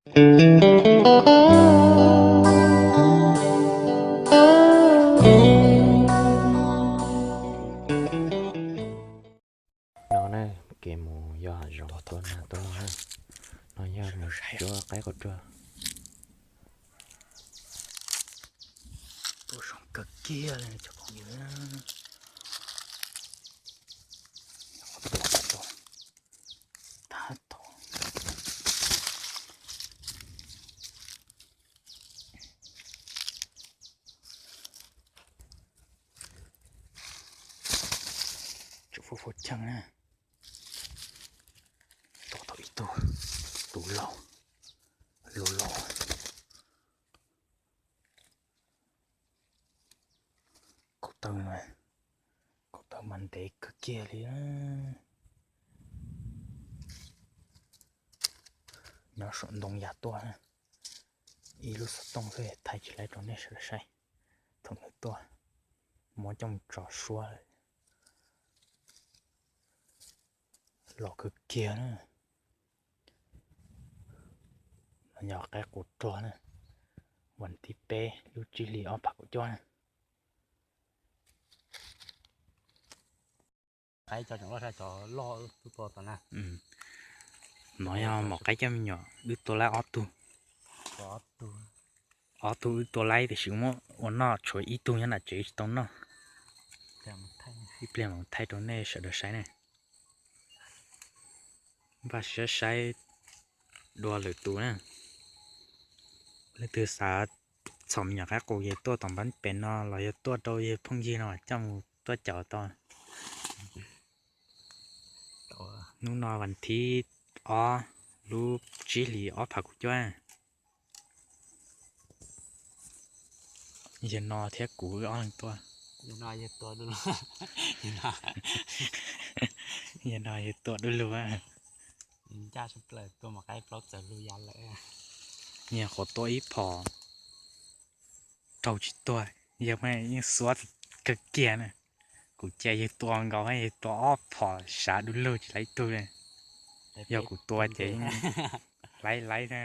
No na, kev mus yos hav zoov tuaj na, tuaj no na. No yog mus cuab qaib qus ruag. Tuaj zoo kawg kiag li cov phooj ywg. Tag tau. Tsum fua fua cheej na. Tua tau ib tug, tus laus, laus laus. Kaum tawm, kaum tawm mas ntev kawg kiag li. Nyob saum ntoo yas tuaj, ib lub xov tooj xwb thaij tsis laib rau nej sawv daws saib. Thaum nws tuaj, muab coj mus tso suab lawm. Los kawg kiag na. No yog qaib qus ruag na, vas thib peb lub tsib hlis ob phav kaum cuaj na. Qaib cov tseem loj, cov loj wb tua tod na. No yog maum qaib coj me nyuam wb tua laib ob tug. Ob tug wb tua laib tiam sis muab ua noj tshuav ib tug nyob nram tsev tsis tau noj. Ib pliag mam thaij rau nej sawv daws saib ne. Npaj siab saib dua lwm tus na. Leej twg xav txhom me nyuam qaib qus ces tuaj tom npab pem no los yog tuaj rau yawg phooj ywg no coj mus tuaj caum tau. Hnub no vas thib ob lub tsib hlis ob phav kaum cuaj. Yawg no thiab kuv wb ob leeg tuaj. Yawg no yawg tua dub lug. Nyias qhuav tua ib phom raug tsis tuag, yawg mas yeej xuab kawg kiag na. Kuv ces yawg tua nkaus, yawg tua ob phom sav dub lug tsis laib tug li. Yog kuv tua ces yeej laib laib na.